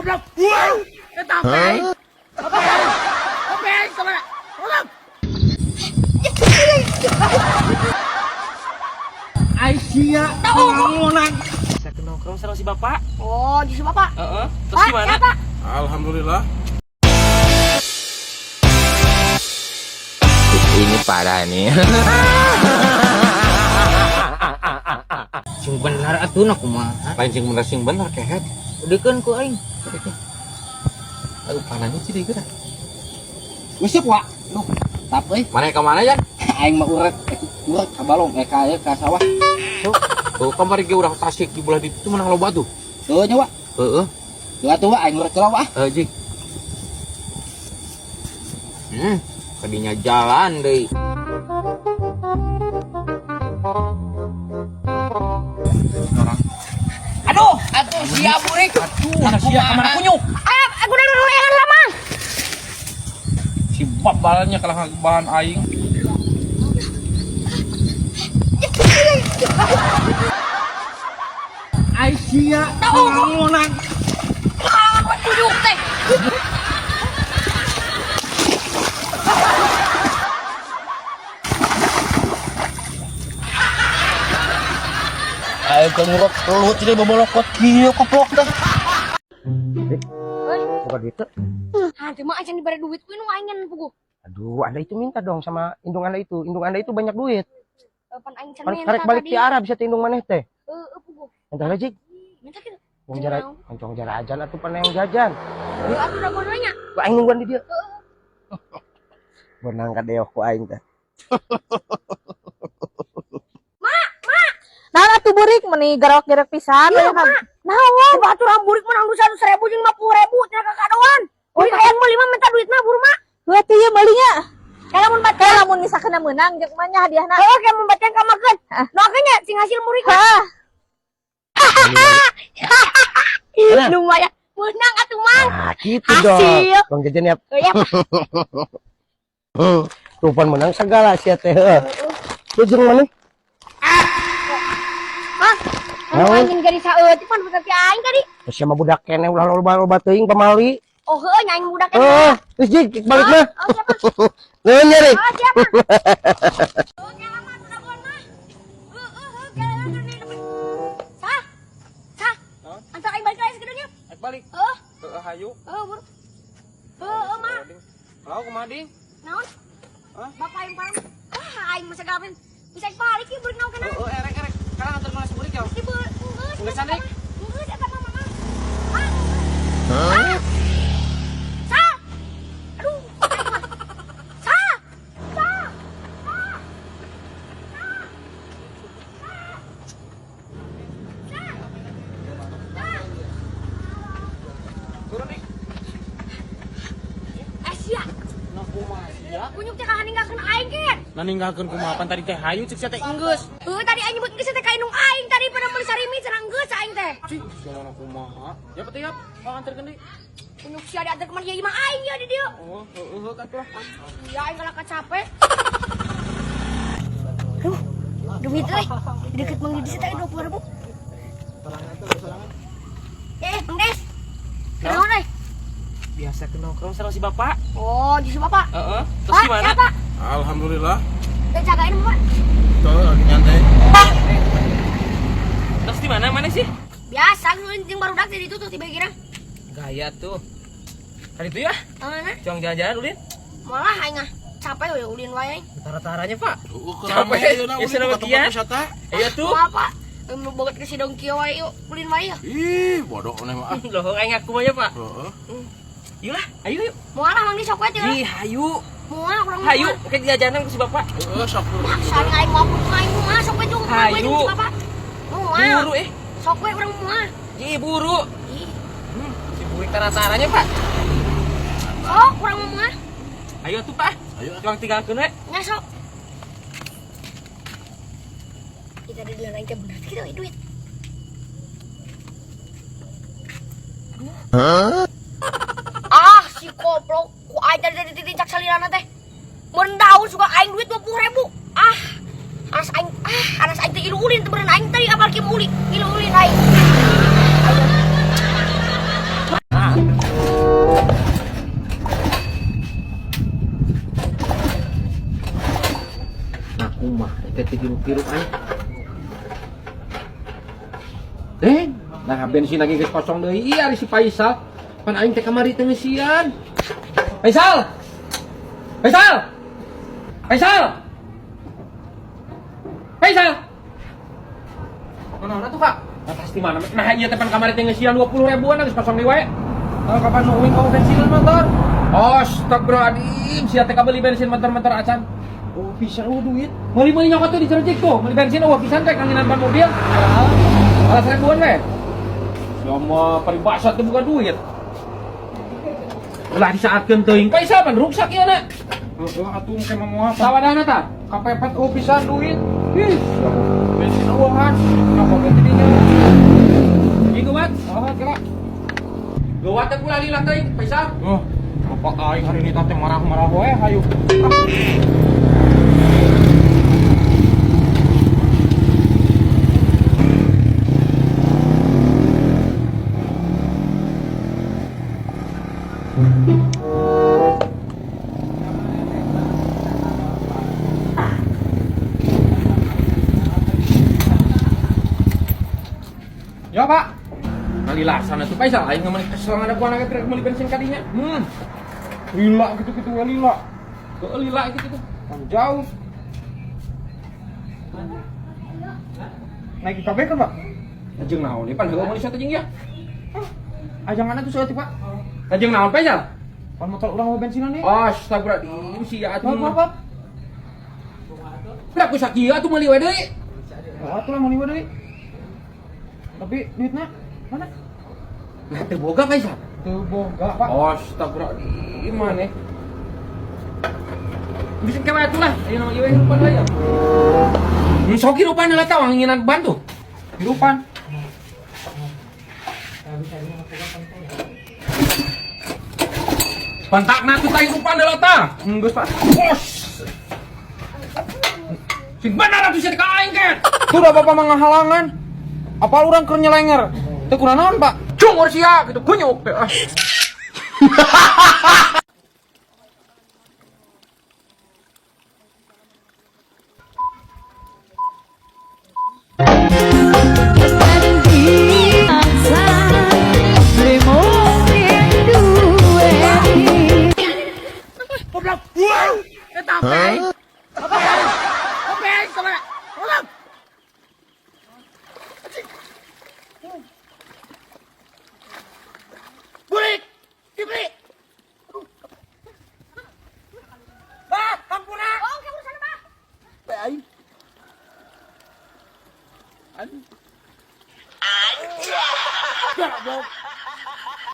Goblok. Eta HP aing. HP aing. HP aing kamana? Goblok. Aisyah, ngonang. Saya nongkrong sama si bapak. Oh, di si bapak. Heeh. Terus Pak, gimana? siapa? Alhamdulillah. Ini parah nih. Sing bener atuh na kumaha. Lain sing bener sing bener kehet. Udekeun ku aing. Aduh panahnya sih dikira. Wis siap, Wak. Duh, tap euy. Mana ke mana ya? Aing mah urek, urek ka balong ka ieu ka sawah. Tuh kamari ge urang Tasik di belah ditu menang loba tuh. Tuh nya, Wak. Heeh. Tuh atuh, Wak, aing urek heula, Wak. Heeh, jik. Kadinya jalan deui. Aduh, atuh sia burik. Aduh, sia kamana kunyuk. Ayo, aku udah dulu yang lama. Si babalnya kalah bahan aing. Aisyah, ngonang. Ah, kunyuk teh. Aing keur ngurek telut jadi bobolokot kieu koplok teh. Bukan duit tuh. Nanti mah acan diberi duit ku nu aing ngan puguh. Aduh, Anda itu minta dong sama indung Anda itu. Indung Anda itu banyak duit. Pan aing can Kan minta karek balik tadi. di Arab bisa indung maneh teh. Heeh, puguh. Minta lah, Jik. Minta kitu. Wong jara, oncong jarajan atuh pan yang jajan. Heeh, atuh da nanya. Ku aing nungguan di dia. Benang kadeoh ku aing teh. Naon atuh burik meuni garok-gerek pisan. Iya, we Mak. Naon? Batur burik menang dusa 100.000 jeung 50.000 cenah kakadoan. Burik hayang meuli mah minta duitna buru mah. Heuh teh ieu meulinya. Kayak lamun bat Kayak lamun misalkan meunang jeung mah nya hadiahna. Heeh, kayak mun batian kamakeun. Ah. Doakeun nya sing hasil murik. Hah. Lumayan. Menang atuh Mang. Nah, gitu dong. Hasil. Bang jajan ya. Oh, ya. Tuh pan menang segala sia teh. Heuh. Lu jeung maneh? Mang, anu Naon? aing jadi saeutik pan bukan ti aing tadi. Terus siapa budak kene ulah loba-loba teuing pamali. Oh, heuh nya aing budak keneh. Eh, terus Jik balik mah. Oh, siapa? Nuhun nya, Rik. Oh, siapa? Oh, kela mah atuh dagoan mah. Heuh, heuh, heuh, kela mah atuh dagoan. Sah. Sah. Antar aing balik lagi segedeunya. Balik. Heuh, Heeh, hayu. heuh, buru. Heuh, heuh, mah. Lau kumaha ding? Naon? Bapak aing parang. Ah, aing mah segala bisa balik ieu burik naon kana. Heeh, erek erek. Sekarang antar mana si burik ya? Di geus. Geus sanik. Geus eta mah mama. Ah. Ah. Sah. Aduh, aing mah. Sah. Sah. Sah. Sah. Sah. Turun nih. Eh sia, Nah kumaha sia? kunyuk teh kalah ninggalkeun aing ken. Nah ninggalkeun kumaha pan tadi teh hayu cek sia teh enggeus. Heuh, tadi aing nyebut geus teh ka indung aing tadi pada meuli sarimi cenah geus aing teh. Cih, sia mana kumaha? Ya peti yap, mau anterkeun deui. Kunyuk sia diantar kemana ieu imah aing ya di dieu. Oh, heeh heuh atuh lah. Iya, aing kalah capek. Aduh, duit euy. Deket Mang Didi teh 20.000. Eh, Mang Des. Naon euy? Biasa ke nongkrong sama si bapak. Oh, di si bapak. Heeh. Terus Pak, gimana? siapa? Alhamdulillah. Teh jagain Bapak. Tuh lagi nyantai. Terus di mana mana sih? Biasa jeung barudak teh ditutup tiba kira. Gaya tuh. Tadi itu ya, Mana? cuang jalan-jalan ulin. Malah aing ah capek we ulin wae aing. Tara-taranya, Pak. Heeh, Capek. ayeuna Ya, ulin senang buka tempat bagian. wisata. Iya tuh. Moal, Pak. Mau banget ke sidong kieu wae yuk, ulin wae ya. Ih, bodoh aneh mah. Loh, aing ngaku aja, Pak. Heeh. Yuk lah, ayo yuk. Moal lah Mang Di sok we teh. Ih, hayu. Moal urang Hayu, ke jajanan ke si bapak. Heeh, sok Maksa nih aing mau aing moal sok we jeung Hayu. si bapak. Moal. Buru eh. Sok we urang moal. Ih, buru. Ih, Si burik tara-taranya, Pak. sok urang moal. Ayo tuh, Pak. Ayo. Cuang tinggalkeun we. Nya sok. Kita ada di lain teh bener kita duit. Aduh. Ah, si koplok ku aing tadi tadi tincak salilana teh. Mun daun suka aing duit 20.000. Ah, anas aing ah, anas aing teh ilu ulin teh beureun aing tadi apal kieu ulin, ilu ulin aing. teh hirup-hirup aing. Eh, nah bensin lagi geus kosong deui. Iya ari si Faisal. Pan aing teh kamari teh ngeusian. Faisal. Faisal. Faisal. Faisal. Mana tuh, Pak? Nah, pasti mana? Nah, iya teh pan kamari teh ngeusian 20 ribuan geus kosong deui wae. Oh, kapan nu uing kau bensinan motor? Astagfirullahaladzim, sia teh kabeli bensin motor-motor acan. Oh, bisa oh duit. Meuli-meuli nyokot tuh di Cercik tuh, meuli bensin eueuh pisan teh kanginan ban mobil. Alas ribuan we. Sama paribasa teh buka duit. Ulah disaatkeun teuing. Paisa pan ruksak ieu na. Heeh, atuh engke mah moal. Sawadahna tah. Kapepet oh pisan duit. Ih, Bensin eueuhan. Nyokot teh dinya. ieu kumat. Oh, kira. Geuwat teh ulah lila teuing, Paisa. Oh, bapak aing hari ini teh marah-marah wae hayu. Ya, Pak. Ngalilasan atuh Paisa, aing mah kesel ngadaguan ge meuli bensin kadinya. Lila gitu-gitu ya lila. Heueuh lila gitu tuh. Kan jauh. Naik IKB kan, Pak? Jeung naon ieu pan heueuh meuli satu jeung ieu. Ajangan atuh saeutik, Pak. Jeung naon Paisa? Pan motor urang mau bensinan nih. Astagfirullahaladzim, sia atuh. Maaf, maaf, maaf. Berapa sakieu atuh meuli we deui? Oh, atuh lah meuli we deui. Tapi duitnya mana? Nah, teu boga Faisal. Teu boga, Pak. Astagfirullahaladzim, maneh. Bisa kewe atuh lah, ayo nama ieu hirupan lah ya. Sok hirupan lah tah wanginan bantu. Hirupan. Pantakna tuh tah hirupan lah tah. Geus, Pak. Bos. Sing bener atuh sia ka aing ket. Tuh udah bapak mah ngahalangan. Apa urang keur nyelenger? Teu kunaon, Pak? Cungur sia gitu kunyuk teh. Ah. Goblok. Eta apa aing? Apa aing? Apa aing kamana? Goblok. Burik! Dibeli! Bah, ampuna! Oh, kamu urusan apa? Aing. Goblok.